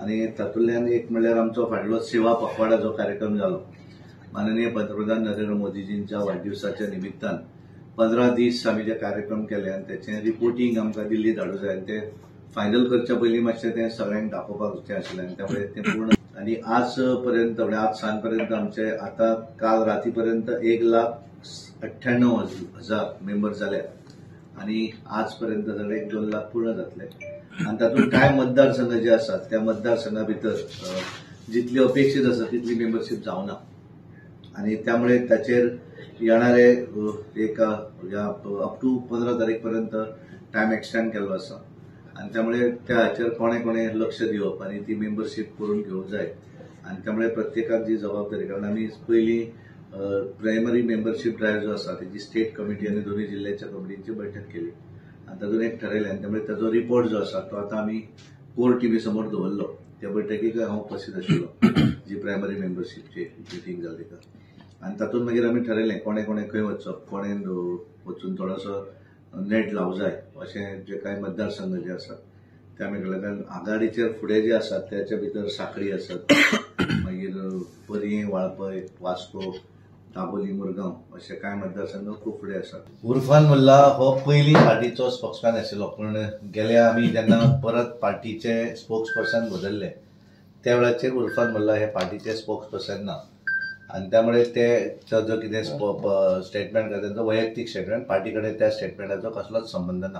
आनी तातूंतल्यान एक म्हणल्यार आमचो फाटलो सेवा पखवाडा जो कार्यक्रम जालो, माननीय पंतप्रधान नरेंद्र मोदीजींच्या वाडदिवसाच्या निमित्तान 15 दीस आमी जे कार्यक्रम केले आनी तेचें रिपोर्टींग आमकां दिल्ली धाडूं जाय आनी तें फायनल करच्या पयलीं मातशें तें सगळ्यांक दाखोवपाक जाय आशिल्लें आनी त्यामुळे तें पूर्ण आनी आज पर्यंत म्हणजे आज सांज पर्यंत आमचे आतां काल राती पर्यंत 1,98,000 मेंबर जाले आनी आज पर्यंत जाल्यार 1-2 लाख पूर्ण जातले. आनी तातूंत कांय मतदारसंघ जे आसात त्या मतदारसंघा भितर जितली अपेक्षीत आसा तितली मेंबरशीप जावना आनी त्यामुळे ताचेर येणारे एक अप टू 15 तारीख पर्यंत टायम एक्सटेंड केल्लो आसा आनी त्यामुळे त्या हाचेर कोणे कोणे लक्ष दिवप आनी ती मेंबरशीप करून घेवंक जाय. आनी त्यामुळे प्रत्येकाक जी जबाबदारी, कारण आमी पयलीं प्रायमरी मेंबरशीप ड्रायव्ह जो आसा तेजी स्टेट कमिटी आनी दोनूय जिल्ल्याच्या कमिटींची बैठक केली आनी तातूंत एक ठरयलें आनी त्यामुळे ताजो रिपोर्ट जो आसा तो आतां आमी कोर टिमी समोर दवरलो. त्या बैठकीक हांव उपस्थित आशिल्लो जी प्रायमरी मेंबरशीपची मिटींग जाली ताका. आनी तातूंत मागीर आमी ठरयलें कोणे कोणे खंय वचप, कोणे वचून थोडोसो नेट लावंक जाय अशें जे कांय मतदारसंघ जे आसात ते आमी केले. कारण आघाडीचेर फुडें जे आसात त्याच्या भितर साखळी आसात, मागीर पर्यें, वाळपय, वास्को, दाबोली, मुरगांव अशे कांय मतदारसंघ खूब फुडें आसात. उर्फान मुल्ला हो पयलीं पार्टीचो स्पोक्समॅन आशिल्लो, पूण गेल्या आमी जेन्ना परत पार्टीचे स्पोक्स पर्सन बदल्ले त्या वेळाचेर उर्फान मुल्ला हे पार्टीचे स्पोक्स पर्सन ना आनी त्यामुळे ते जो कितें स्टेटमेंट करता तेंचो वैयक्तीक स्टेटमेंट, पार्टी कडेन त्या स्टेटमेंटाचो कसलोच संबंद ना.